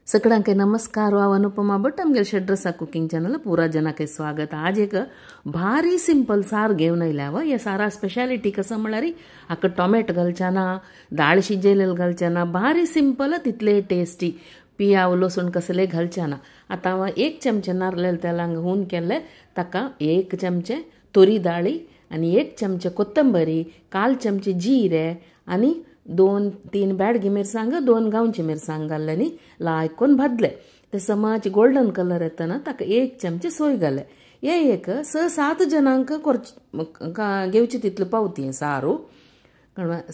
सगळ्यांक नमस्कार. हांव अनुपमा भट, आमगेले षड्रसा कुकिंग चॅनल पुरा जनाक स्वागत. आज एक भारी सिंपल सार घेवन आयल्या हांव. हे सारा स्पेशालिटी कसं म्हळ्यार हाका टोमॅटो घालचे ना, दाळ शिजयलेले घालचे ना, भारी सिंपल तितले टेस्टी. पियाव लसूण कसले घालचे ना. आतां हांव एक चमचे नारलेले तेलांक हून केल्ले, ताका एक चमचे तोरी दाळी आनी एक चमचे कोथंबरी, काल चमचे जिरे आनी 2-3 बेडगी मिरसांग, 2 गांवची मिरसांग घाल्ले न्ही लायक करून भाजले. ते समाज गोल्डन कलर येतना ताका एक चमचे सोय घाले. हे एक 6-7 जणांक घेवचे तितले पावती सारू.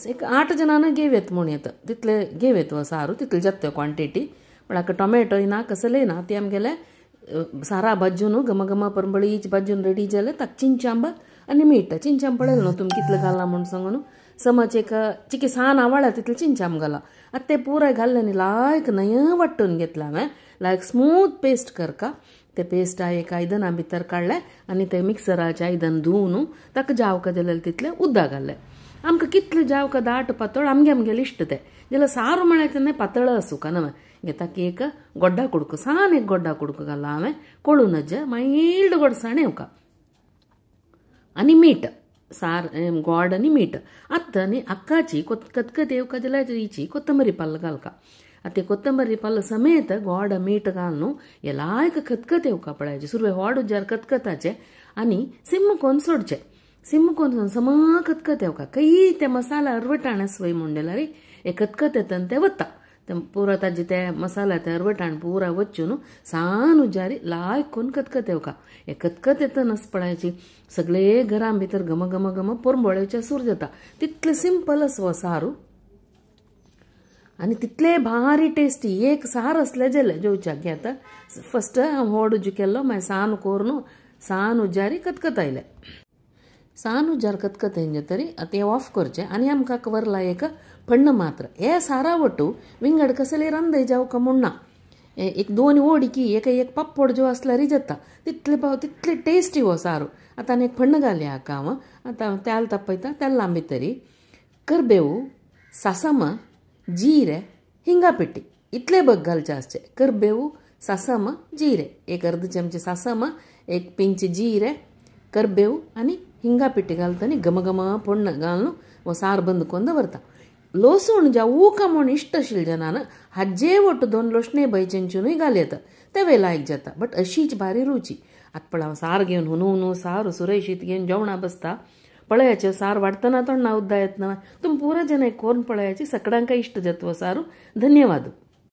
एक 8 जणांना घेवयेत म्हूण येता तितले घेवयेत हो सारू, तितले जाता क्वांटिटी. पण हाका टोमॅटो ना कसले ना ते आमगेले सारा भाजून घमघम परंबळीच भाजून रेडी जाले. ताका चिंचांब आनी मीठ. चिंचांब पळयलें न्हू तुमी कितलें घालां म्हूण सांगून. समज एक चिकी सान आवाळा तितलें चिंचाम घाला. आतां ते पुराय घाल्लें न्ही लायक नय वांटून घेतलें हांवें, लायक स्मूथ पेस्ट करका. ते पेस्ट एक आयदना भितर काडलें आनी ते मिक्सराचें आयदन धुवन ताका जावका जालें तितलें उदक घालें. आमकां कितलें जावका दाट पातळ आमगे आमगेलें इश्ट तें. जाल्यार सारू म्हळ्यार तेन्ना पातळ आसूं न्हय. ताका एक गोड्डा कुडको, सान एक गोड्डा कुडको घाला हांवें, कोळून मायल्ड गोडसाण येवका. आनी मीठ, सार गोड आनी मीठ. आतां न्ही अक्काची कतकत येवका जाल्यार हिची कोथंबरी पाल्ल घालका. आतां कोथंबरी पाल्ल समेत गोड मीठ घाल न्हू हे लायक खतखत येवका पळयाचें. सुरवे होड उजार खतखताचें आनी सिम्म कोन्न सोडचें. सिम्म कोन्न सम खतखत येवका. खंय ते मसाला अरवटाण आसवय म्हूण जाल्यार हे खतखत येता ते वता. ते पुरा ताजे ते मसाला ते अरवटाण पुरा वच्चू न्हू सान उजारी लायक कोन्न खतखत येवका. हे खतखत येतना पळयाची सगळे घरां भितर घम घम घम पोरंबोळेचे सूर जाता. तितले सिंपल आसा हो सारू आनी तितले भारी टेस्टी. एक सार आसलें जालें जेवच्याक. आतां फस्ट हांव होड उजू केल्लो, मागीर सान कोरून सान उजारी खतखत आयलें. सान उजार खतखत येयलें तरी आतां हें ऑफ करचें आनी आमकां वरला एक फण्ण मात्र. हे सारा वटू विंगड कसले रांदय जावका म्हूण ना. एक 2 ओडकी एक एक पापड जो आसल्यारय जाता. तितले पाव तितले टेस्टी हो सारू. आतां आनी एक फण्ण घाली हाका हांव. आतां तेल तापयता, तेलां भितरी करबेव, सासम, जिरे, हिंगा पिट्टी इतले बग घालचे आसचे. करबेव, सासम, जिरे, एक अर्द चमचे सासम, एक पिंच जिरे, करबेव आनी हिंगा पिट्टी घालता न्ही घमघम फोण्ण घालून हो सार बंद करून दवरता. लसूण ज्या उका म्हूण इश्ट आशिल्ले जनान हाजे वट 2 लोसणे बैचेंचुनूय घाल येता, ते लायक जाता. बट अशीच भारी रुची. आतां पळय हांव सार घेवन हुनू हुनू सार सुरय शीत घेवन जेवणा बसता. पळयाचें सार वाडटना तोंडा उद्दा येतना तुमी पुरा जण एक कोरून पळयाची. सगळ्यांक इश्ट जाता हो सारू. धन्यवाद.